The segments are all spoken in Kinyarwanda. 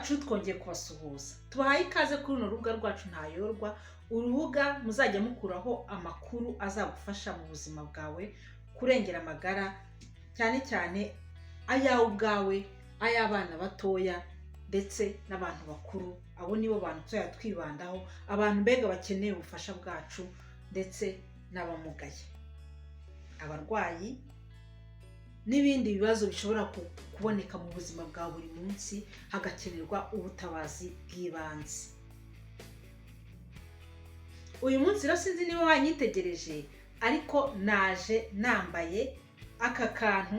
Bacu, twongeye kubasuhuza, tubahaye ikaze kuri runo rubuga rwacu Ntayorwa, urubuga muzajya mukuraho amakuru azagufasha mu buzima bwawe kurengera amagara, cyane cyane ayawe ubwawe, ay'abana batoya ndetse n'abantu bakuru. Abo nibo bantu tuzajya twibandaho, abantu mbega bakeneye ubufasha bwacu, ndetse n'abamugaye, abarwayi n'ibindi bibazo bishobora kuboneka mu buzima bwa buri munsi hagakenerwa ubutabazi bw'ibanze. Uyu munsi rero sinzi niba wanyitegereje, ariko naje nambaye aka kantu.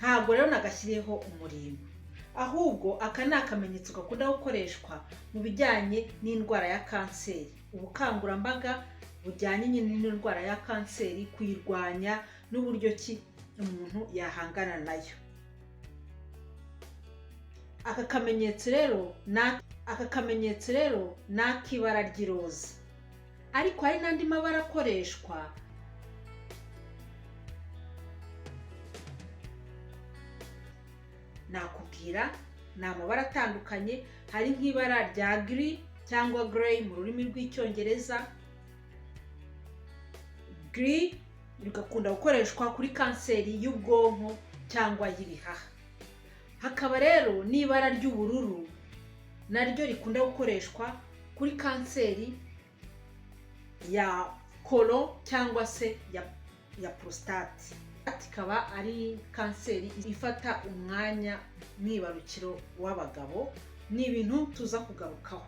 Ntabwo rero nagashyiriyeho umurimbo, ahubwo aka ni akamenyetso gakunda gukoreshwa mu bijyanye n'indwara ya kanseri, ubukangurambaga bujyanye nyine n'indwara ya kanseri, kuyirwanya n'uburyo ki umuntu yahangana nayo. Aka kamenyetso rero ni ak'ibara ry'iroza, ariko hari n'andi mabara akoreshwa. Nakubwira ni amabara atandukanye, hari nk'ibara rya gris cyangwa grey mu rurimi rw'Icyongereza. Gris rigakunda gukoreshwa kuri kanseri y'ubwonko cyangwa y'ibihaha. Hakaba rero n'ibara ry'ubururu naryo rikunda gukoreshwa kuri kanseri ya colon cyangwa se ya prostate, ikaba ari kanseri ifata umwanya mwibarukiro w'abagabo. Ni ibintu tuza kugarukaho.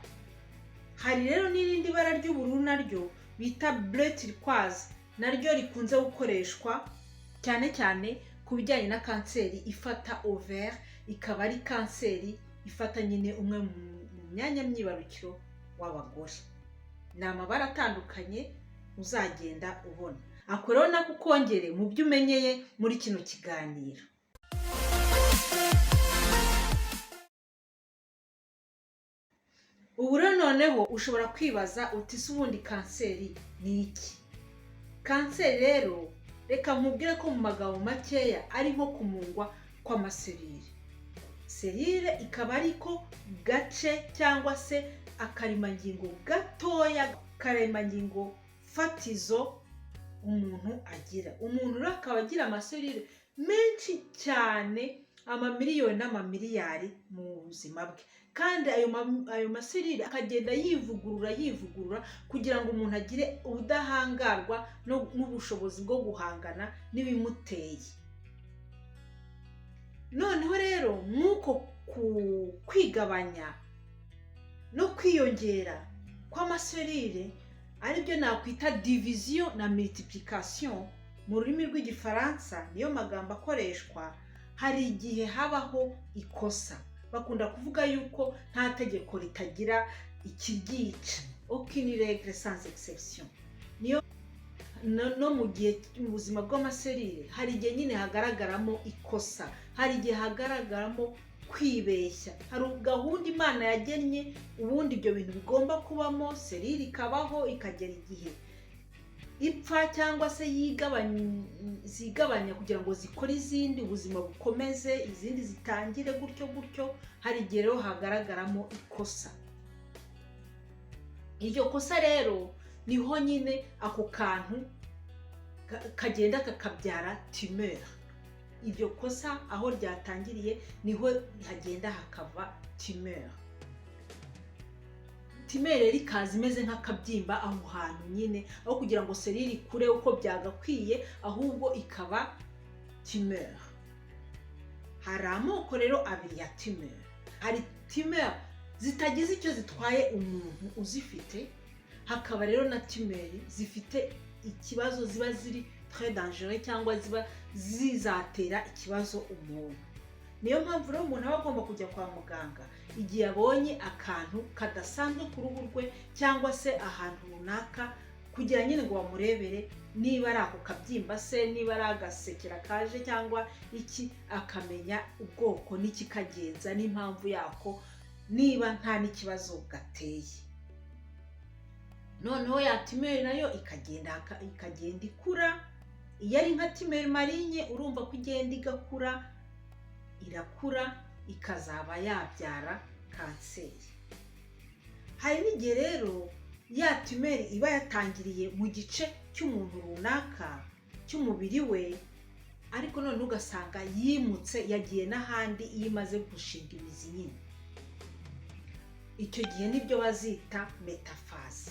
Hari rero n'irindi bara ry'ubururu naryo bita bleu turquoise, naryo rikunze gukoreshwa cyane cyane ku bijyanye na kanseri ifata ovaire, ikaba ari kanseri ifata nyine umwe mu myanya myibarukiro w'abagore. Ni amabara atandukanye uzagenda ubona. Ako rero nako ukongere mu byo umenyeye muri kino kiganiro. Ubu rero noneho ushobora kwibaza uti: "Se ubundi kanseri ni iki?" Kanseri rero, reka nkubwire ko mu magambo makeya ari nko kumungwa kw'amaserire. Serire ikaba ariko gace cyangwa se akaremangingo gatoya, karemangingo fatizo umuntu agira. Umuntu rero akaba agira amaserire menshi cyane, amamiliyoni n'amamiliyari mu buzima bwe, kandi ayo maserire akagenda yivugurura, yivugurura kugira ngo umuntu agire ubudahangarwa n'ubushobozi bwo guhangana n'ibimuteye. Noneho rero mw'uko kwigabanya no kwiyongera kw'amaserire, aribyo nakwita division na multiplication mu rurimi rw'Igifaransa, niyo magambo akoreshwa, hari igihe habaho ikosa. Bakunda kuvuga yuko nta tegeko ritagira ikiryica, aucune règle sans exception. Niyo no mu gihe mu buzima bw'amaserire hari igihe nyine hagaragaramo ikosa, hari igihe hagaragaramo kwibeshya. Hari gahunda Imana yagennye ubundi ibyo bintu bigomba kubamo, serire ikabaho, ikagera igihe ipfa cyangwa se zigabanya kugira ngo zikore izindi, ubuzima bukomeze, izindi zitangire gutyo gutyo. Hari igihe rero hagaragaramo ikosa. Iryo kosa rero niho nyine ako kantu kagenda kakabyara tumeur. Iryo kosa aho ryatangiriye niho hagenda hakava tumeur. Tumeur rero ikaza imeze nk'akabyimba aho hantu nyine, aho kugira ngo serire ikure uko byagakwiye, ahubwo ikaba tumeur. Hari amoko rero abiri ya tumeur. Hari tumeur zitagize icyo zitwaye umuntu uzifite, hakaba rero na tumeur zifite ikibazo, ziba ziri très dangereux cyangwa ziba zizatera ikibazo umuntu. Niyo mpamvu rero umuntu aba agomba kujya kwa muganga igihe abonye akantu kadasanzwe ku ruhu rwe cyangwa se ahantu runaka, kugira nyine ngo bamurebere niba ari ako kabyimba se, niba ari agasekera kaje cyangwa iki, akamenya ubwoko n'ikikagenza n'impamvu yako, niba nta n'ikibazo gateye. Noneho ya tumeur nayo ikagenda ikura. Iyo ari nka tumeur maligne, urumva ko igenda igakura, irakura, ikazaba yabyara kanseri. Kanseri, hari n'igihe rero ya tumeur iba yatangiriye mu gice cy'umuntu runaka cy'umubiri we, ariko none ugasanga yimutse, yagiye n'ahandi iyo imaze gushinga imizi nyine. Icyo gihe nibyo bazita métastase.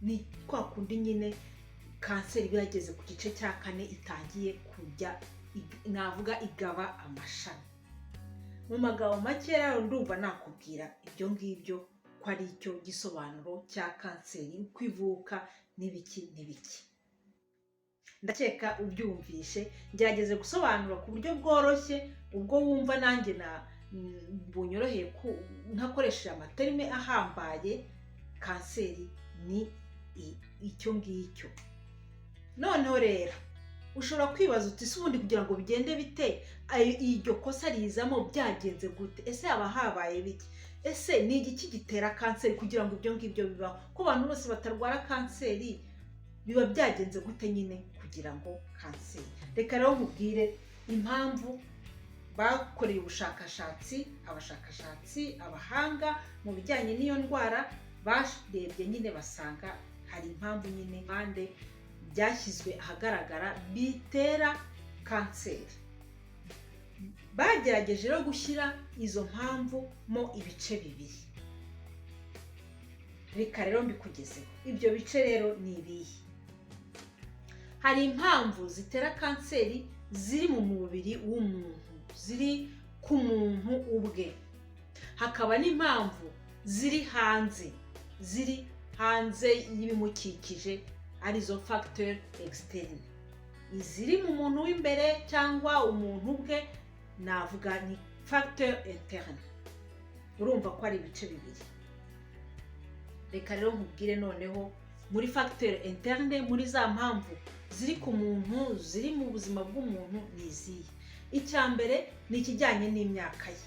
Ni kwa kundi nyine kanseri iba yageze ku gice cya kane, itangiye kujya, navuga, igaba amashami. Mu magambo make rero, ndumva nakubwira ibyo ngibyo ko ari cyo gisobanuro cya kanseri, uko ivuka n'ibiki n'ibiki. Ndakeka ubyumvishe. Ngerageze gusobanura ku buryo bworoshye, ubwo wumva nanjye na bunyoroheye, ntakoresheje ama termes ahambaye. Kanseri ni icyo ngicyo. Noneho rero ushobora kwibaza uti: "Ese ubundi kugira ngo bigende bite? Iryo kosa rizamo byagenze gute? Ese haba habaye bike? Ese ni igiki gitera kanseri kugira ngo ibyo ngibyo bibaho? Ko abantu bose batarwara kanseri, biba byagenze gute nyine kugira ngo kanseri?" Reka rero nkubwire impamvu bakoreye ubushakashatsi. Abashakashatsi, abahanga mu bijyanye n'iyo ndwara, barebye nyine basanga hari impamvu nyine mpande byashyizwe ahagaragara bitera kanseri. Bagerageje rero gushyira izo mpamvu mo ibice bibiri. Reka rero mbikugezeho. Ibyo bice rero ni ibihe? Hari impamvu zitera kanseri ziri mu mubiri w'umuntu, ziri ku muntu ubwe, hakaba n'impamvu ziri hanze, ziri hanze y'ibimukikije, arizo facteur externe. Iziri mu muntu w'imbere cyangwa umuntu ubwe, navuga ni facteur interne. Urumva ko ari ibice bibiri. Reka rero nkubwire noneho muri facteur interne, muri za mpamvu ziri ku muntu, ziri mu buzima bw'umuntu, ni izihe? Icya mbere ni ikijyanye n'imyaka ye.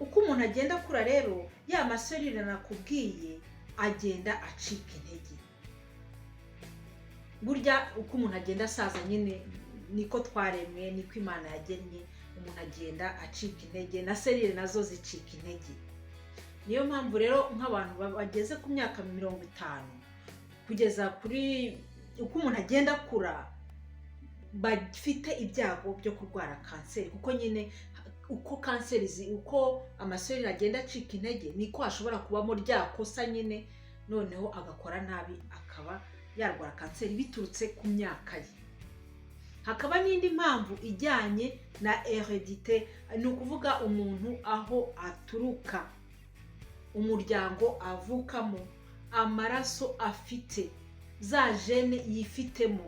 Uko umuntu agenda akura rero, ya ma cellules nakubwiye agenda acika intege. Burya uko umuntu agenda asaza nyine, niko twaremwe, niko Imana yagennye, umuntu agenda acika intege, na cellules nazo zicika intege. Niyo mpamvu rero nk'abantu bageze ku myaka 50 kugeza kuri, uko umuntu agenda akura, bafite ibyago byo kurwara kanseri, kuko nyine uko kanseri, uko ama cellules agenda acika intege, niko hashobora kubamo rya kosa nyine, noneho agakora nabi, akaba yarwara kanseri biturutse ku myaka ye. Hakaba n'indi mpamvu ijyanye na hérédité, ni ukuvuga umuntu aho aturuka, umuryango avukamo, amaraso afite, za gènes yifitemo.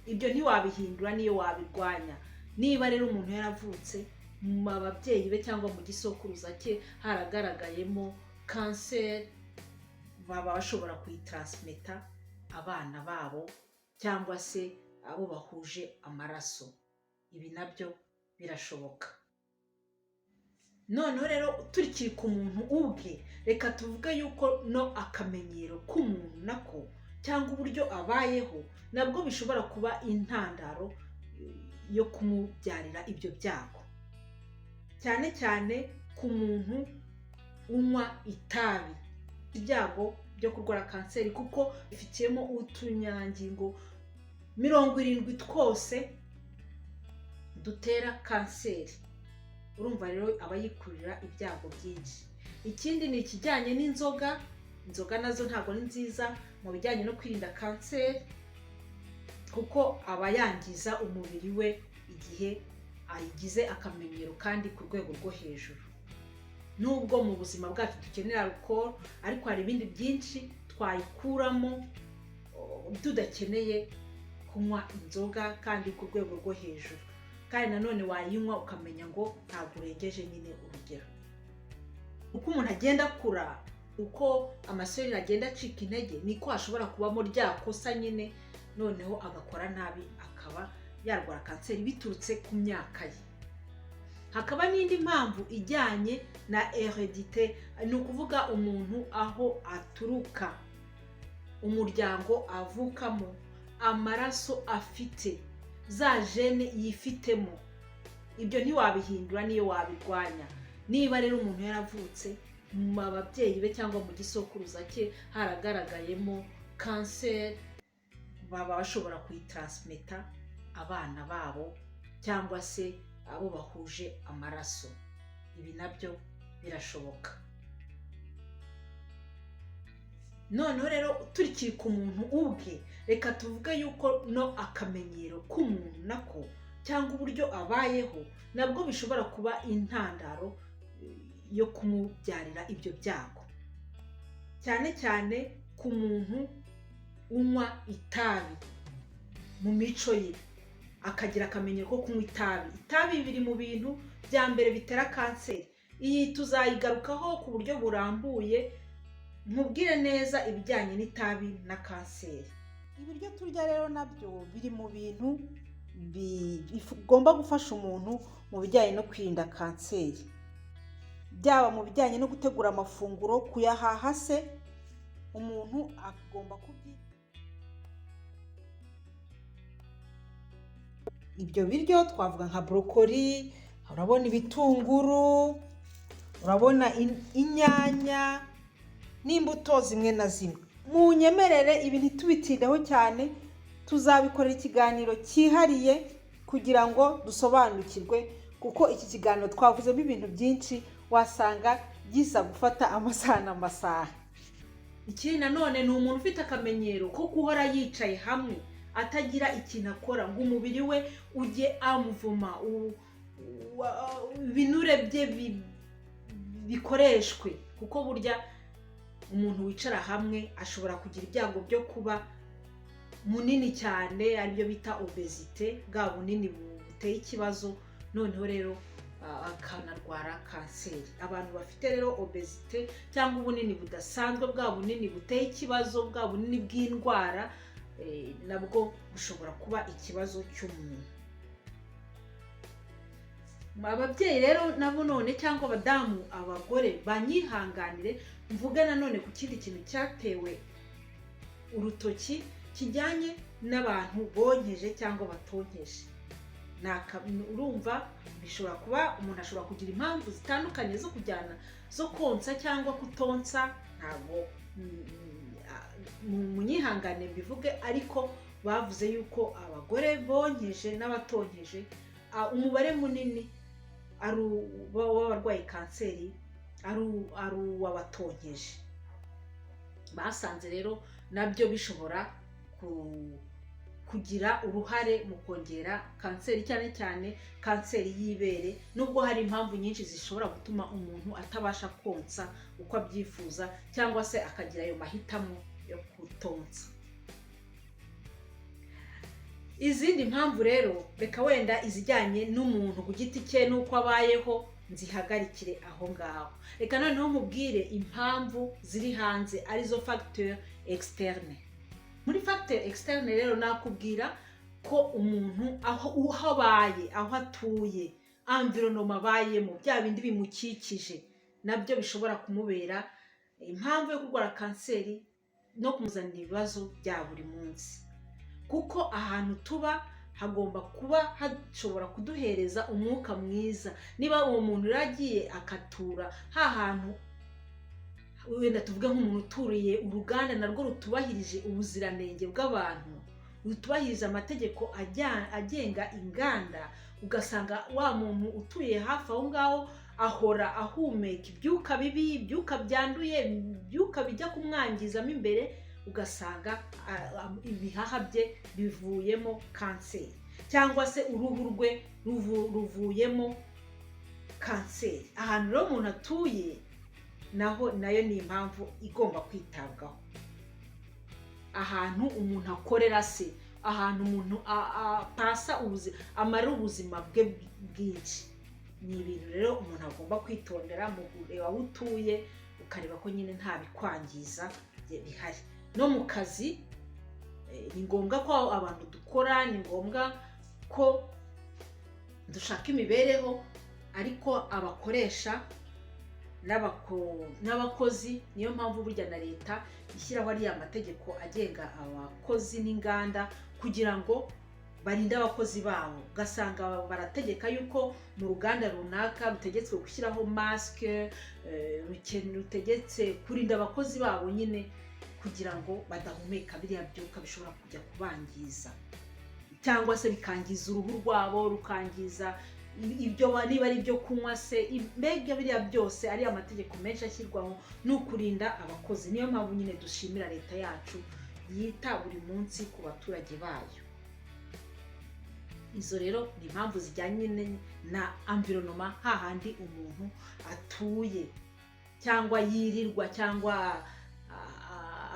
Ibyo ntiwabihindura niyo wabirwanya. Niba rero umuntu yaravutse mu babyeyi be cyangwa mu gisokuruza cye haragaragayemo kanseri, baba bashobora kuyitransmetta abana babo cyangwa se abo bahuje amaraso. Ibi nabyo birashoboka. Noneho rero tukiri ku muntu ubwe, reka tuvuge yuko no akamenyero k'umuntu nako, cyangwa uburyo abayeho, nabwo bishobora kuba intandaro yo kumubyarira ibyo byago, cyane cyane ku muntu unywa itabi. Ibyago byo kurwara kanseri, kuko ifitiyemo utunyangingo 70 twose dutera kanseri. Urumva rero aba yikurira ibyago byinshi. Ikindi ni ikijyanye n'inzoga. Inzoga nazo ntabwo ari nziza mu bijyanye no kwirinda kanseri, kuko aba yangiza umubiri we igihe ayigize akamenyero kandi ku rwego rwo hejuru. Nubwo mu buzima bwacu dukenera alcool, ariko hari ibindi byinshi twayikuramo tudakeneye kunywa inzoga kandi ku rwego rwo hejuru. Kandi nanone wayinywa ukamenya ngo ntabwo urengeje nyine urugero. Uko umuntu agenda akura, uko ama cellules agenda acika intege, niko hashobora kubamo rya kosa nyine, noneho agakora nabi, akaba yarwara kanseri biturutse ku myaka ye. Hakaba n'indi mpamvu ijyanye na hérédité, ni ukuvuga umuntu aho aturuka, umuryango avukamo, amaraso afite, za gènes yifitemo. Ibyo ntiwabihindura niyo wabirwanya. Niba rero umuntu yaravutse mu babyeyi be cyangwa mu gisokuruza cye haragaragayemo kanseri, baba bashobora kuyitaransmeta abana babo cyangwa se abo bahuje amaraso. Ibi nabyo birashoboka. Noneho rero turikiri ku muntu ubwe, reka tuvuge yuko no akamenyero k'umuntu nako cyangwa uburyo abayeho nabwo bishobora kuba intandaro yo kumubyarira ibyo byago, cyane cyane ku muntu unywa itabi mu mico ye, akagira akamenyero ko kunywa itabi. Itabi biri mu bintu bya mbere bitera kanseri. Iyi tuzayigarukaho ku buryo burambuye, nkubwire neza ibijyanye n'itabi na kanseri. Ibiryo turya rero nabyo biri mu bintu bigomba gufasha umuntu mu bijyanye no kwirinda kanseri, byaba mu bijyanye no gutegura amafunguro, kuyahaha se umuntu agomba kubyi ibyo biryo twavuga nka broccoli, urabona ibitunguru, urabona inyanya n'imbuto zimwe na zimwe. Munyemerere ibi ntitubitindeho cyane, tuzabikorera ikiganiro cyihariye kugira ngo dusobanukirwe, kuko iki kiganiro twavuzemo ibintu byinshi wasanga giza gufata amasaha n'amasaha. Ikindi nanone ni umuntu ufite akamenyero ko guhora yicaye hamwe atagira ikintu akora ngo umubiri we ujye amuvuma, ibinure bye bikoreshwe, kuko burya umuntu wicara hamwe ashobora kugira ibyago byo kuba munini cyane, aribyo bita obésité, bwa bunini buteye ikibazo, noneho rero akanarwara kanseri. Abantu bafite rero obésité cyangwa ubunini budasanzwe, bwa bunini buteye ikibazo, bwa bunini bw'indwara, nabwo bushobora kuba ikibazo cy'umuntu. Ababyeyi rero nabo none cyangwa abadamu, abagore banyihanganire mvuge nanone ku kindi kintu cyatewe urutoki kijyanye n'abantu bonkeje cyangwa batonkeje. Urumva bishobora kuba umuntu ashobora kugira impamvu zitandukanye zo kujyana zo konsa cyangwa kutonsa, ntabwo munyihangane mbivuge, ariko bavuze yuko abagore bonkeje n'abatonkeje umubare munini ari w'abarwaye kanseri ari uw'abatonkeje. Basanze rero nabyo bishobora kugira uruhare mu kongera kanseri, cyane cyane kanseri y'ibere, nubwo hari impamvu nyinshi zishobora gutuma umuntu atabasha konsa uko abyifuza cyangwa se akagira ayo mahitamo yo kutonsa. Izindi mpamvu rero reka wenda izijyanye n'umuntu ku giti cye n'uko abayeho nzihagarikire aho ngaho. Reka noneho nkubwire impamvu ziri hanze, arizo facteur externe. Muri facteur externe rero nakubwira ko umuntu aho abaye, aho atuye, environnement abayemo, bya bindi bimukikije, nabyo bishobora kumubera impamvu yo kurwara kanseri no kumuzanira ibibazo bya buri munsi, kuko ahantu tuba hagomba kuba hashobora kuduhereza umwuka mwiza. Niba uwo muntu rero agiye akatura ha hantu, wenda tuvuge nk'umuntu uturiye uruganda narwo rutubahirije ubuziranenge bw'abantu, rutubahiriza amategeko agenga inganda, ugasanga wa muntu utuye hafi aho ngaho ahora ahumeka ibyuka bibi, ibyuka byanduye, ibyuka bijya kumwangizamo imbere, ugasanga ibihaha bye bivuyemo kanseri, cyangwa se uruhu rwe ruvuyemo kanseri. Ahantu rero umuntu atuye naho nayo ni impamvu igomba kwitabwaho. Ahantu umuntu akorera se, ahantu umuntu apasa amara ubuzima bwe bwinshi, ni ibintu rero umuntu agomba kwitondera mu kureba aho utuye, ukareba ko nyine nta bikwangiza bihari. No mu kazi ni ngombwa ko abantu dukora, ni ngombwa ko dushaka imibereho, ariko abakoresha n'abakozi, niyo mpamvu burya na leta ishyiraho ariya mategeko agenga abakozi n'inganda kugira ngo Barinda abakozi babo, ugasanga barategeka yuko mu ruganda runaka rutegetswe gushyiraho masque, rutegetse kurinda abakozi babo nyine kugira ngo badahumeka biriya byuka bishobora kujya kubangiza, cyangwa se bikangiza uruhu rwabo, rukangiza ibyo niba ari ibyo kunywa se, mbega biriya byose. Ari amategeko menshi ashyirwaho ni ukurinda abakozi. Niyo mpamvu nyine dushimira leta yacu yita buri munsi ku baturage bayo. Izo rero ni impamvu zijyanye na environnement, hahandi umuntu atuye cyangwa yirirwa cyangwa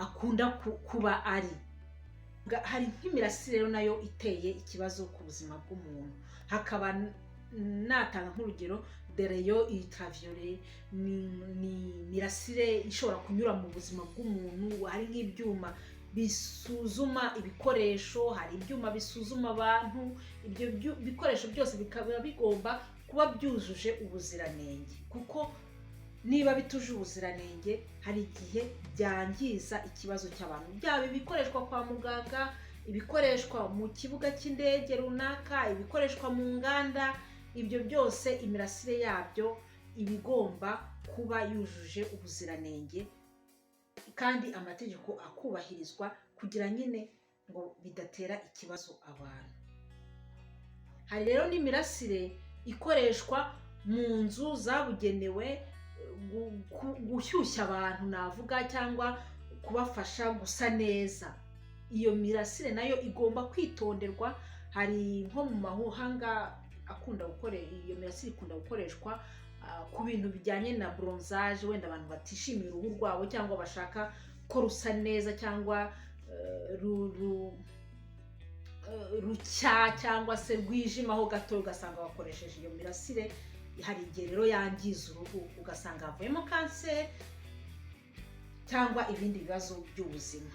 akunda kuba ari. Hari nk'imirasire rero nayo iteye ikibazo ku buzima bw'umuntu. Hakaba natanga nk'urugero des rayons ultraviolets, ni imirasire ishobora kunyura mu buzima bw'umuntu. Hari nk'ibyuma bisuzuma ibikoresho, hari ibyuma bisuzuma abantu. Ibyo bikoresho byose bikaba bigomba kuba byujuje ubuziranenge, kuko niba bituje ubuziranenge hari igihe byangiza ikibazo cy'abantu, byaba ibikoreshwa kwa muganga, ibikoreshwa mu kibuga cy'indege runaka, ibikoreshwa mu nganda. Ibyo byose imirasire yabyo iba igomba kuba yujuje ubuziranenge kandi amategeko akubahirizwa kugira nyine ngo bidatera ikibazo abantu. Hari rero n'imirasire ikoreshwa mu nzu zabugenewe gushyushya abantu navuga, cyangwa kubafasha gusa neza. Iyo mirasire nayo igomba kwitonderwa. Hari nko mu mahanga akunda gukora, iyo mirasire ikunda gukoreshwa ku bintu bijyanye na bronzage, wenda abantu batishimiye uruhu rwabo cyangwa bashaka ko rusa neza cyangwa rucya cyangwa se rwijimaho gato, ugasanga bakoresheje iyo mirasire. Hari igihe rero yangiza uruhu, ugasanga havuyemo kanseri cyangwa ibindi bibazo by'ubuzima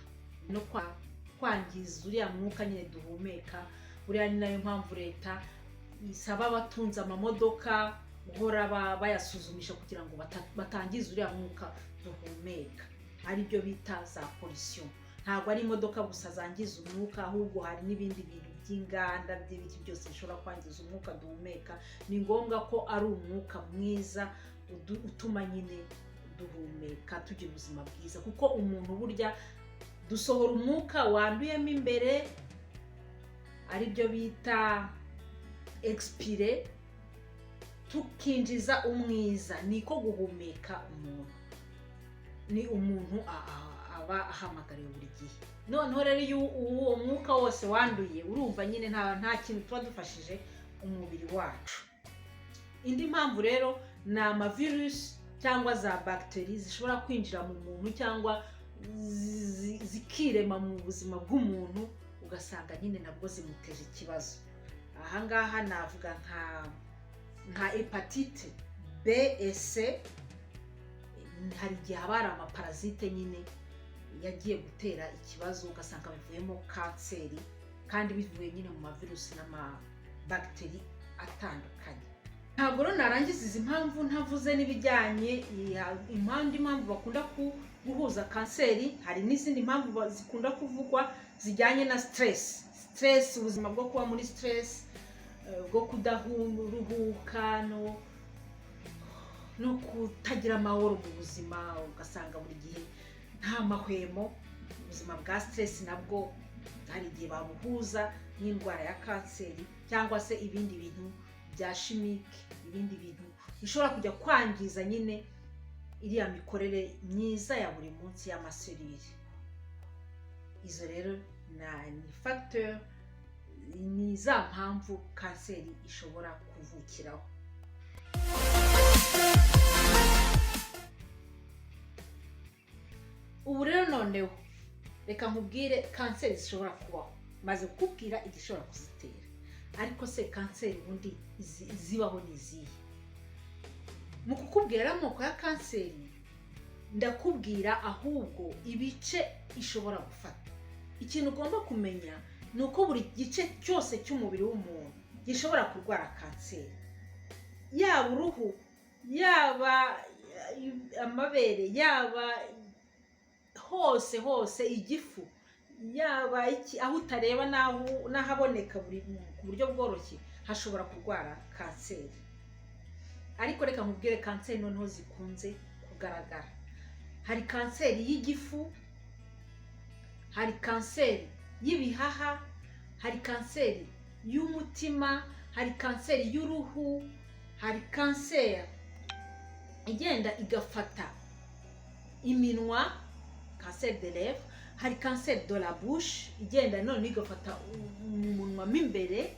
no kwangiza uriya mwuka nyine duhumeka. Buriya ni nayo mpamvu leta isaba abatunze amamodoka guhora bayasuzumisha kugira ngo batangiza uriya mwuka duhumeka, aribyo bita za pollution. Ntabwo ari imodoka gusa zangiza umwuka, ahubwo hari n'ibindi bintu by'inganda, by'ibiki byose bishobora kwangiza umwuka duhumeka. Ni ngombwa ko ari umwuka mwiza utuma nyine duhumeka tugira ubuzima bwiza, kuko umuntu burya dusohora umwuka wanduyemo imbere, aribyo bita expire, tukinjiza umwiza. Niko guhumeka umuntu, ni umuntu aba ahamagariwe buri gihe. Noneho rero iyo uwo mwuka wose wanduye, urumva nyine nta kintu tuba dufashije umubiri wacu. Indi mpamvu rero ni amavirusi cyangwa za bagiteri zishobora kwinjira mu muntu cyangwa zikirema mu buzima bw'umuntu, ugasanga nyine nabwo zimuteje ikibazo. Ahangaha navuga nka hépatite B et C. Hari igihe haba hari amaparasite nyine yagiye gutera ikibazo, ugasanga bivuyemo kanseri, kandi bivuye nyine mu mavirusi n'amabagiteri atandukanye. Ntabwo rero narangiza izi mpamvu ntavuze n'ibijyanye impamvu bakunda guhuza kanseri. Hari n'izindi mpamvu zikunda kuvugwa zijyanye na stress. Stress, ubuzima bwo kuba muri stress, bwo kudaruhuka no kutagira amahoro mu buzima, ugasanga buri gihe nta mahwemo. Ubuzima bwa stress nabwo hari igihe babuhuza n'indwara ya kanseri, cyangwa se ibindi bintu bya chimique, ibindi bintu bishobora kujya kwangiza nyine iriya mikorere myiza ya buri munsi y'amaserire. Izo rero ni facteur, ni za mpamvu kanseri ishobora kuvukiraho. Ubu rero noneho reka nkubwire kanseri zishobora kubaho. Maze kukubwira igishobora kuzitera, ariko se kanseri ubundi zibaho ni izihe? Mu kukubwira rero amoko ya kanseri, ndakubwira ahubwo ibice ishobora gufata. Ikintu ugomba kumenya ni uko buri gice cyose cy'umubiri w'umuntu gishobora kurwara kanseri, yaba uruhu, yaba amabere, yaba hose hose, igifu. Yaba iki, aho utareba n'ahaboneka ku buryo bworoshye hashobora kurwara kanseri. Ariko reka nkubwire kanseri noneho zikunze kugaragara. Hari kanseri y'igifu, hari kanseri y'ibihaha, hari kanseri y'umutima, hari kanseri y'uruhu, hari kanseri igenda igafata iminwa, cancer de lèvre, hari cancer de la bouche igenda none igafata mu munwa mo imbere,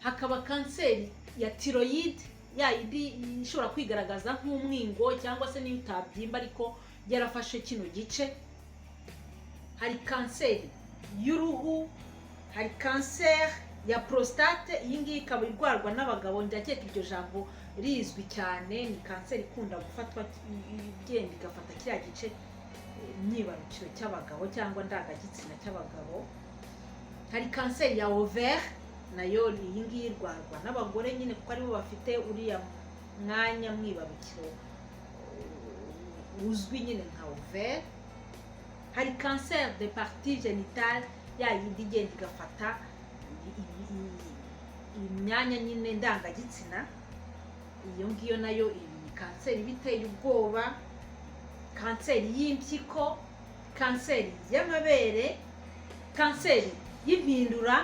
hakaba kanseri ya thyroïde, ya yindi ishobora kwigaragaza nk'umwingo cyangwa se niyo utabyimba ariko yarafashe kino gice, hari kanseri y'uruhu, hari kanseri ya prostate. Iyi ngiyi ikaba irwarwa n'abagabo, ndakeka iryo jambo rizwi cyane. Ni kanseri ikunda gufatwa, igenda igafata kiriya gice myibarukiro cy'abagabo cyangwa ndangagitsina cy'abagabo. Hari kanseri ya ovaire, nayo iyi ngiyi irwarwa n'abagore nyine, kuko aribo bafite uriya mwanya mwibarukiro uzwi nyine nka ovaire. Hari kanseri de partie génitale, ya yindi igenda igafata imyanya nyine ndangagitsina. Iyo ngiyo nayo ni kanseri iba iteye ubwoba. Kanseri y'impyiko, kanseri y'amabere, kanseri y'impindura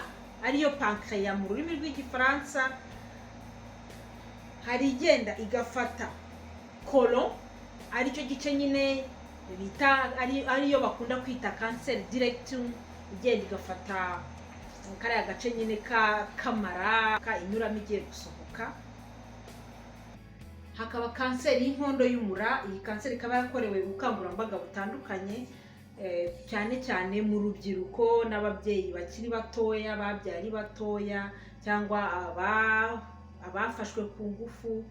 ariyo pancréas mu rurimi rw'Igifaransa. Hari igenda igafata côlon, aricyo gice nyine bita ariyo bakunda kwita cancer du rectum, igenda igafata kariya gace nyine ka kamara ka inyuramo igiye gusohoka. Hakaba kanseri y'inkondo y'umura. Iyi kanseri ikaba yakorewe ubukangurambaga butandukanye, cyane cyane mu rubyiruko n'ababyeyi bakiri batoya, babyaye ari batoya, cyangwa abafashwe ku ngufu,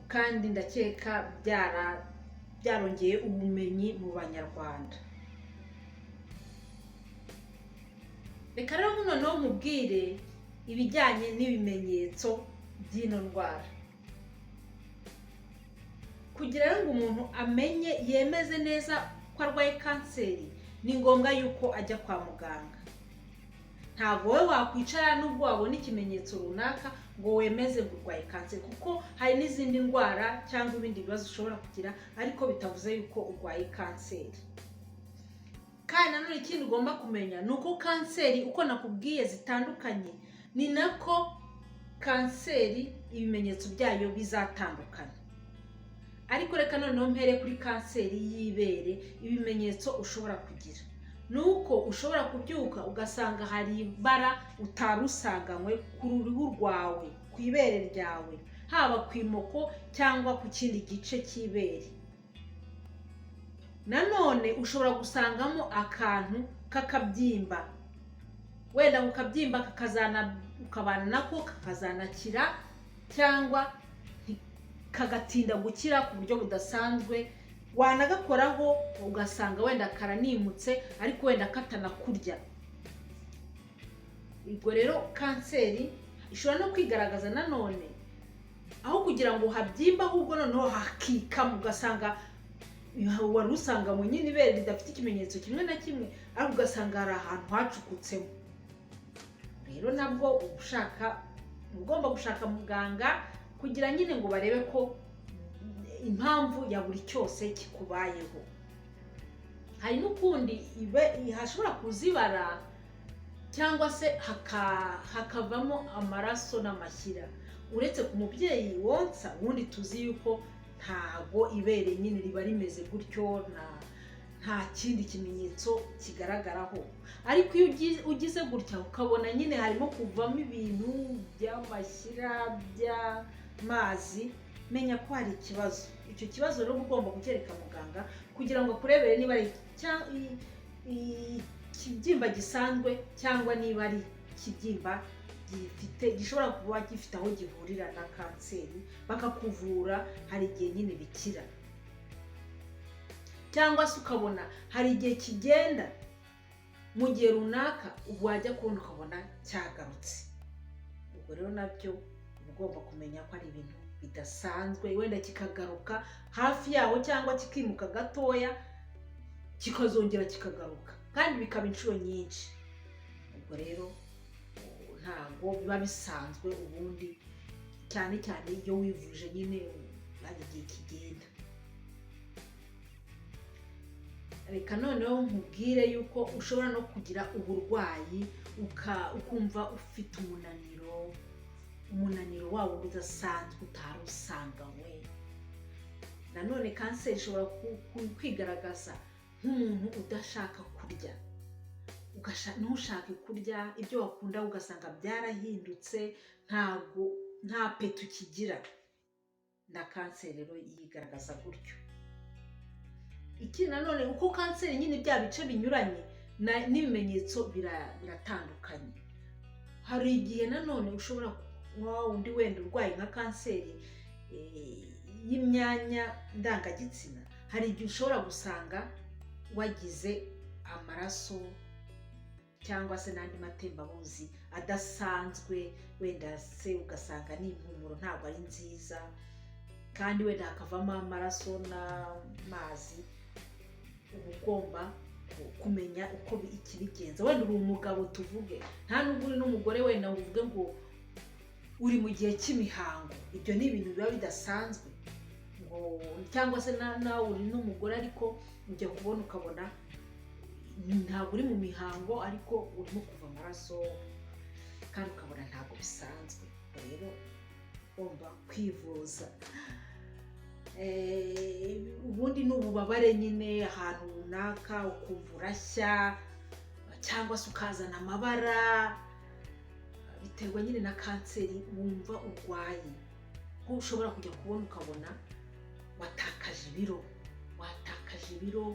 kandi ndakeka byarongeye ubumenyi mu Banyarwanda. Reka rero noneho nkubwire ibijyanye n'ibimenyetso by'ino ndwara, kugira ngo umuntu amenye, yemeze neza ko arwaye kanseri. Ni ngombwa yuko ajya kwa muganga. Ntabwo wowe wakwicara nubwo wabona ikimenyetso runaka ngo wemeze ngo urwaye kanseri, kuko hari n'izindi ndwara cyangwa ibindi bibazo ushobora kugira ariko bitavuze yuko urwaye kanseri. Kandi nanone ikindi ugomba kumenya ni uko kanseri uko nakubwiye zitandukanye, ni nako kanseri ibimenyetso byayo bizatandukana. Ariko reka noneho mpere kuri kanseri y'ibere. Ibimenyetso ushobora kugira ni uko ushobora kubyuka ugasanga hari ibara utari usanganywe ku ruhu rwawe, ku ibere ryawe, haba ku imoko cyangwa ku kindi gice cy'ibere. Nanone ushobora gusangamo akantu k'akabyimba, wenda ako kabyimba kakazana ukabana nako kakazanakira, cyangwa kagatinda gukira ku buryo budasanzwe, wanagakoraho ugasanga wenda karanimutse ariko wenda katanakurya. Ubwo rero kanseri ishobora no kwigaragaza nanone aho kugira ngo habyimba, ahubwo noneho hakikama, ugasanga wari usanga nyine ibere ridafite ikimenyetso kimwe na kimwe, ariko ugasanga hari ahantu hacukutsemo. Rero nabwo ushaka ugomba gushaka muganga kugira nyine ngo barebe ko impamvu ya buri cyose kikubayeho. Hari n'ukundi hashobora kuzibara cyangwa se hakavamo amaraso n'amashyira. Uretse ku mubyeyi wonsa, ubundi tuzi yuko ntago ibere nyine riba rimeze gutyo, nta kindi kimenyetso kigaragaraho. Ariko iyo ugize gutya ukabona nyine harimo kuvamo ibintu by'amashyira, by'amazi, menya ko hari ikibazo. Icyo kibazo rero uba ugomba kucyereka muganga kugira ngo akurebere niba ari ikibyimba gisanzwe cyangwa niba ari ikibyimba gifite, gishobora kuba gifite aho gihurira na kanseri, bakakuvura. Hari igihe nyine bikira, cyangwa se ukabona hari igihe kigenda mu gihe runaka, wajya kubona ukabona cyagarutse. Ubwo rero nabyo uba ugomba kumenya ko ari ibintu bidasanzwe, wenda kikagaruka hafi yaho cyangwa kikimuka gatoya. kikazongera kikagaruka, kandi bikaba inshuro nyinshi. Ubwo rero ntabwo biba bisanzwe ubundi, cyane cyane iyo wivuje nyine hari igihe kigenda. Reka noneho nkubwire yuko ushobora no kugira uburwayi ukumva ufite umunaniro wawo udasanzwe utari usanganywe. Nanone kanseri ishobora kwigaragaza nk'umuntu udashaka kurya, ntushake kurya ibyo wakunda, ugasanga byarahindutse, ntabwo nta appétit ukigira. Na kanseri rero yigaragaza gutyo. Ikindi nanone, uko kanseri nyine bya bice binyuranye n'ibimenyetso biratandukanye. Hari igihe nanone ushobora nka wundi wenda urwaye nka kanseri y'imyanya ndangagitsina, hari igihe ushobora gusanga wagize amaraso cyangwa se n'andi matembabuzi adasanzwe, wenda se ugasanga n'impumuro ntabwo ari nziza, kandi wenda hakavamo amaraso n'amazi. Uba ugomba kumenya uko ikibigenza. Wenda uri umugabo tuvuge, nta nubwo uri n'umugore, wenda ngo uvuge ngo uri mu gihe cy'imihango, ibyo ni ibintu biba bidasanzwe ngo, cyangwa se nawe uri n'umugore, ariko ujya kubona ukabona ntabwo uri mu mihango ariko urimo kuva amaraso, kandi ukabona ntabwo bisanzwe. Rero ugomba kwivuza. Ubundi ni ububabare nyine ahantu runaka, ukumva urashya cyangwa se ukazana amabara, biterwa nyine na kanseri wumva urwaye. Nko ushobora kujya kubona ukabona watakaje ibiro, watakaje ibiro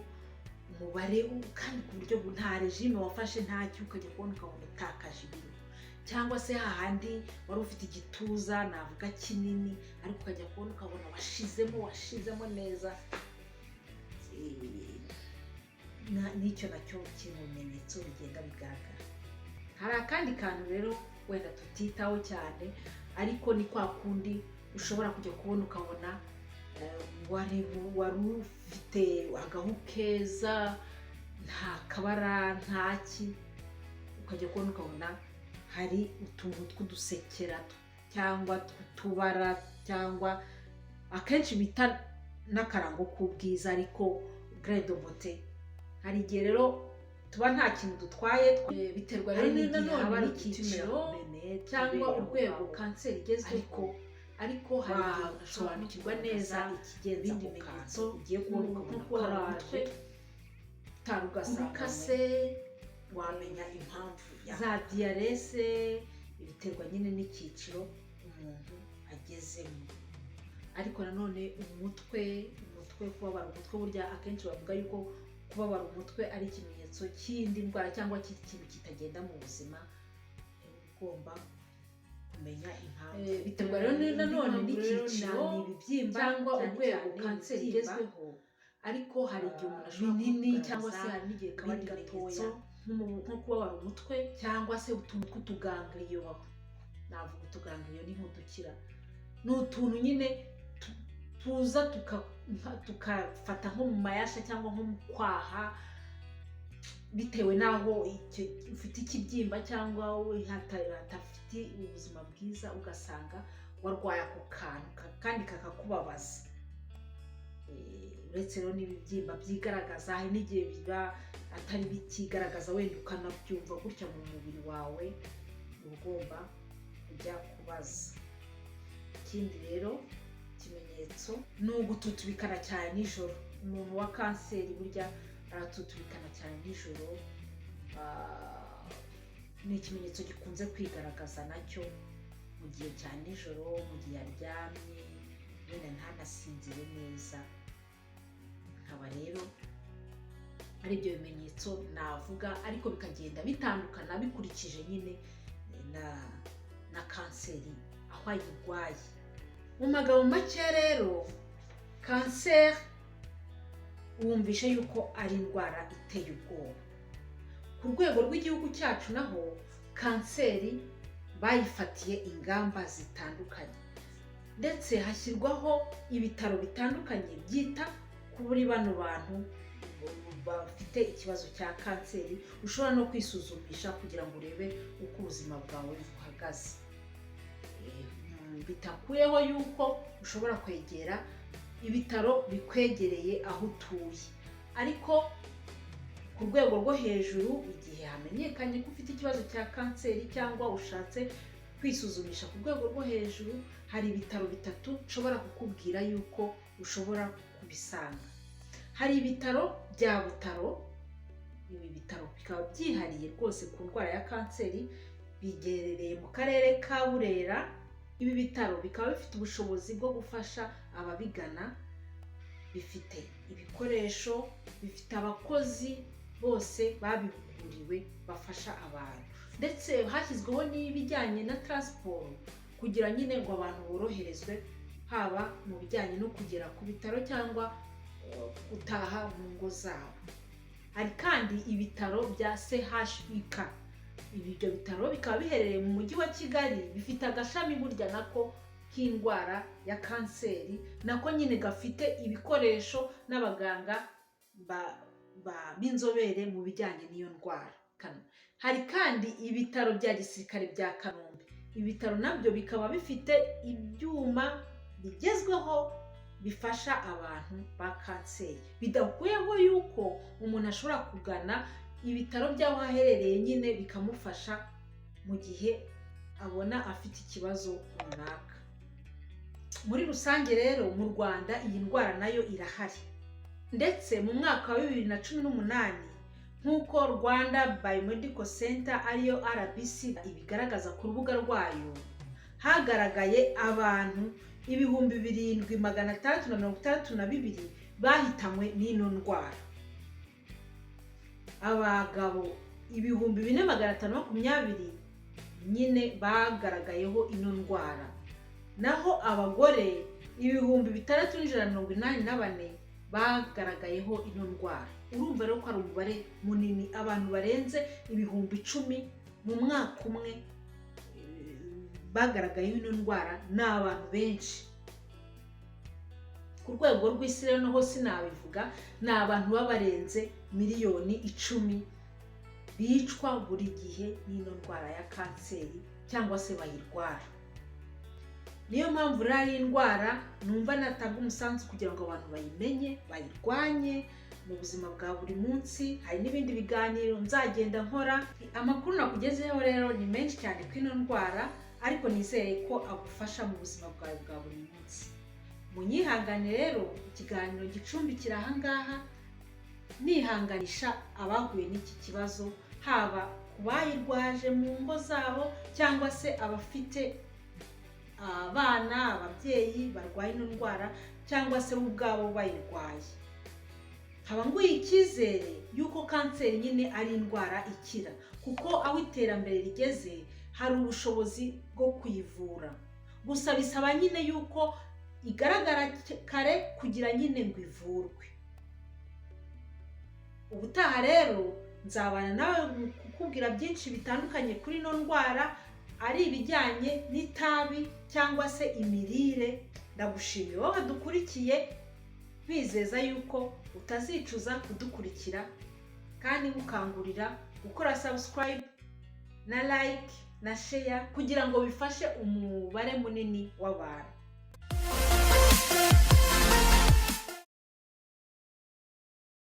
umubare, kandi ku buryo nta régime wafashe, ntacyo, ukajya kubona ukabona utakaje ibiro. Cyangwa se hahandi wari ufite igituza navuga kinini, ariko ukajya kubona ukabona washizemo, washizemo neza. N'icyo nacyo kiri mu bimenyetso bigenda bigaragara. Hari akandi kantu rero wenda tutitaho cyane, ariko ni kwa kundi ushobora kujya kubona ukabona wari ufite agahu keza, nta kabara, ntaki, ukajya kubona ukabona hari utuntu tw'udusekera cyangwa tw'utubara, cyangwa akenshi bita n'akarango k'ubwiza, ariko grain de beauté. Hari igihe rero tuba nta kintu dutwaye, biterwa rero Hari n'igihe nanone haba ari n'igihe icyiciro cyangwa urwego kanseri igezweho, ariko hari igihe udasobanukirwa neza ikigenza ibindi ako bimenyetso kantu ugiye kubona nko ukabona kubabara karaje umutwe, utari ugasanga umukase, wamenya impamvu za diyarese, biterwa nyine n'icyiciro umuntu agezemo. Ariko nanone umutwe, kubabara umutwe, burya akenshi bavuga yuko kubabara umutwe ari ikimenyetso cy'indi ndwara cyangwa cy'ikintu kitagenda mu buzima. Uba ugomba kumenya impamvu. Biterwa rero Nanone indi mpamvu rero n'icyiciro ni ibibyimba, cyangwa cyane urwego cyane kanseri ibibyimba igezweho, ariko hari igihe umuntu ashobora binini kugaragaza cyangwa se hari n'igihe kaba ari ibindi gatoya, bimenyetso nko kubabara umutwe cyangwa se utuntu tw'utugangriyo. Navuga utugangriyo ni nk'udukira, ni utuntu nyine tuza tukafata nko mu mayasha cyangwa nko mu kwaha, bitewe n'aho ufite ikibyimba cyangwa hatafite ubuzima bwiza, ugasanga warwaye ako kantu kandi kakakubabaza. Uretse rero n'ibibyimba byigaragaza, hari n'igihe biba atari bitigaragaza, wenda ukanabyumva gutya mu mubiri wawe, uba ugomba kujya kubaza. Ikindi rero ikimenyetso ni ugututubikana cyane nijoro. Umuntu wa kanseri burya aratutubikana cyane nijoro. Ni ikimenyetso gikunze kwigaragaza nacyo mu gihe cya nijoro, mu gihe aryamye wenda ntanasinzire neza. Nkaba rero ari ibyo bimenyetso navuga, ariko bikagenda bitandukana bikurikije nyine na kanseri aho ayirwaye. Mu magambo make rero, kanseri wumvishe yuko ari indwara iteye ubwoba. Ku rwego rw'igihugu cyacu naho kanseri bayifatiye ingamba zitandukanye, ndetse hashyirwaho ibitaro bitandukanye byita kuri bano bantu. bafite ikibazo cya kanseri. Ushobora no kwisuzumisha kugira ngo urebe uko ubuzima bwawe buhagaze. Bitakuyeho yuko ushobora kwegera ibitaro bikwegereye aho utuye, ariko ku rwego rwo hejuru, igihe hamenyekanye ko ufite ikibazo cya kanseri cyangwa ushatse kwisuzumisha ku rwego rwo hejuru, hari ibitaro bitatu nshobora kukubwira yuko ushobora kubisanga. Hari ibitaro bya Butaro. Ibi bitaro bikaba byihariye rwose ku ndwara ya kanseri, bigerereye mu karere ka Burera. Ibi bitaro bikaba bifite ubushobozi bwo gufasha ababigana, bifite ibikoresho, bifite abakozi bose babihuguriwe bafasha abantu, ndetse hashyizweho n'ibijyanye na transport kugira nyine ngo abantu boroherezwe, haba mu bijyanye no kugera ku bitaro cyangwa gutaha mu ngo zabo. Hari kandi ibitaro bya CHUK. Ibyo bitaro bikaba biherereye mu mujyi wa Kigali, bifite agashami burya nako k'indwara ya kanseri, nako nyine gafite ibikoresho n'abaganga b'inzobere mu bijyanye n'iyo ndwara. Hari kandi ibitaro bya gisirikare bya Kanombe. Ibitaro nabyo bikaba bifite ibyuma bigezweho bifasha abantu ba kanseri, bidakuyeho yuko umuntu ashobora kugana ibitaro by'aho aherereye nyine bikamufasha mu gihe abona afite ikibazo runaka. Muri rusange rero, mu Rwanda iyi ndwara nayo irahari, ndetse mu mwaka wa 2018, nk'uko Rwanda Biomedical Center ariyo RBC ibigaragaza ku rubuga rwayo, hagaragaye abantu 7662 bahitanywe n'ino ndwara. Abagabo 4520 nyine bagaragayeho ino ndwara, naho abagore 6184 bagaragayeho ino ndwara. Urumva rero ko ari umubare munini, abantu barenze 10,000 mu mwaka umwe bagaragayeho ino ndwara, ni abantu benshi. Ku rwego rw'isi rero naho sinabivuga, ni abantu baba barenze miliyoni 10 bicwa buri gihe n'ino ndwara ya kanseri cyangwa se bayirwara. Niyo mpamvu rero ari indwara numva natanga umusanzu kugira ngo abantu bayimenye, bayirwanye mu buzima bwa buri munsi. Hari n'ibindi biganiro nzagenda nkora. Amakuru nakugezeho rero ni menshi cyane ku ino ndwara, ariko nizere ko agufasha mu buzima bwawe bwa buri munsi. Munyihangane rero ikiganiro gicumbikira ahangaha, nihanganisha abahuye n'iki kibazo, haba ku bayirwaje mu ngo zabo cyangwa se abafite abana, ababyeyi barwaye ino ndwara, cyangwa se bo ubwabo bayirwaye. Nkaba nguye icyizere y'uko kanseri nyine ari indwara ikira, kuko aho iterambere rigeze hari ubushobozi bwo kuyivura. Gusa bisaba nyine y'uko igaragara kare kugira nyine ngo ivurwe. Ubutaha rero nzabana nawe mu kukubwira byinshi bitandukanye kuri ino ndwara, ari ibijyanye n'itabi cyangwa se imirire. Ndagushimiye wowe dukurikiye, nkwizeza yuko utazicuza kudukurikira, kandi ngukangurira gukora subscribe na like na share kugira ngo bifashe umubare munini w'abantu.